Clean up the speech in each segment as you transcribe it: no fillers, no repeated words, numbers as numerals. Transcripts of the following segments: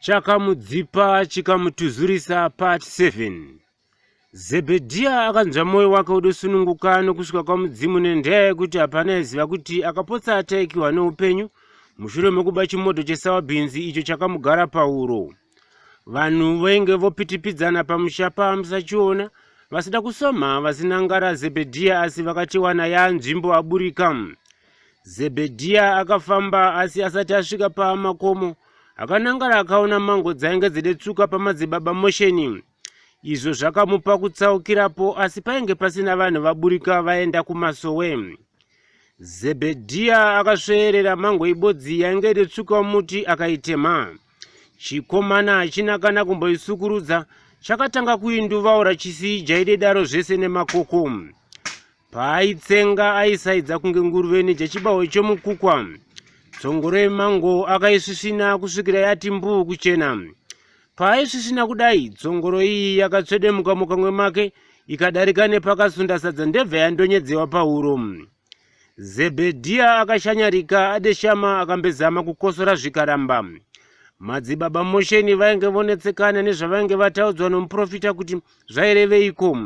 Chakamudzipa chikamutuzurisa part 7. Zebhedhiya akanzwa mwoyo wake udosununguka nokusvika kwamudzimu nendeya yekuti hapana aiziva kuti akapotsa ataikiwa neupenyu mushure mekuba chimodho chesawabhinzi icho chakamugara pauro. Vanhu vainge vopitipidzana pamusha paMusachiona vasida kusoma vasina ngara Zebhedhiya asi vakatiwana yaanzvimbo aburika. Zebhedhiya akafamba asi asati asvika paamakomo akanangara akaona mango dzainge dzedetsuka pamadzibaba Mosheni izvo zvakamupa kutsaukirapo asi painge pasina vanhu vaburika vaenda kumasowe. Zebhedhiya akasveerera mango ibodzi yainge idetsuka muti akaitema. Chikomana hachina kana kumboisukurudza chakatanga kuinduvaura chisiijaidedaro zvese nemakoko. Paaitsenga aisaidza kunge nguruve nejachibawe chomukukwa. Tsongoro yemango akaisvisvina kusvikira yati mbuu kuchena. Paaisvisvina kudai, tsongoro iyi yakatsvedemuka mukamwe make ikadarika nepakasunda sadza ndebva yandonyedzewa pahuro. Zebhedhiya akashanyarika adeshama akambezama kukosora zvikaramba. Madzibaba Mosheni vainge vonetsekana nezvavainge vataudzwa nomuprofita kuti zvaireveiko.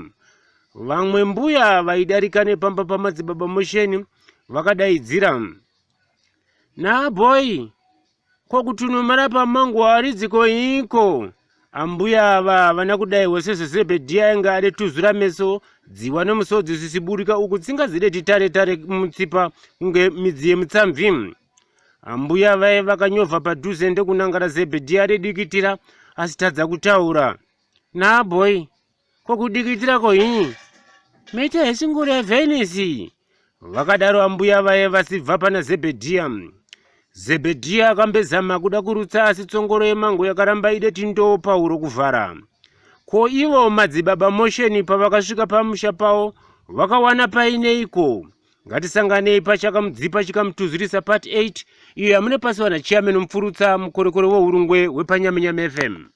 Vamwe mbuya vaidarika nepamba pamadzibaba Mosheni vakadaidzira, Naboy, ko kutunumara pamango haridziko iko? Ambuya ava havana kudaiwo sezvo Zebhedhiya ainge ade tuzura meso, dziwa nemusodzi zvisiburika uku tsinga dzide titare tare mutsipa kunge midzi yemutsamvi. Ambuya vaye vakanyovha padhuze ndokunangara Zebhedhiya ade dikitira asitadza kutaura. Naboy, ko kudikitira koinyi mete hesinguri yevhenisi vakadaro ambuya vaye vasibva pana zebhedhiya zebhedhiya akambezama kuda kurutsa asi tsongoro yemango yakaramba ide tindoo pauro kuvhara ko ivo madzibaba mosheni pavakasvika pamusha pavo vakawana paineiko ngatisanganei pachakamudzipa chikamutuzurisa part 8 iyo yamunepasiwa nachairman mupfurutsa mukorekore wehurungwe hwepanyaminyami fm.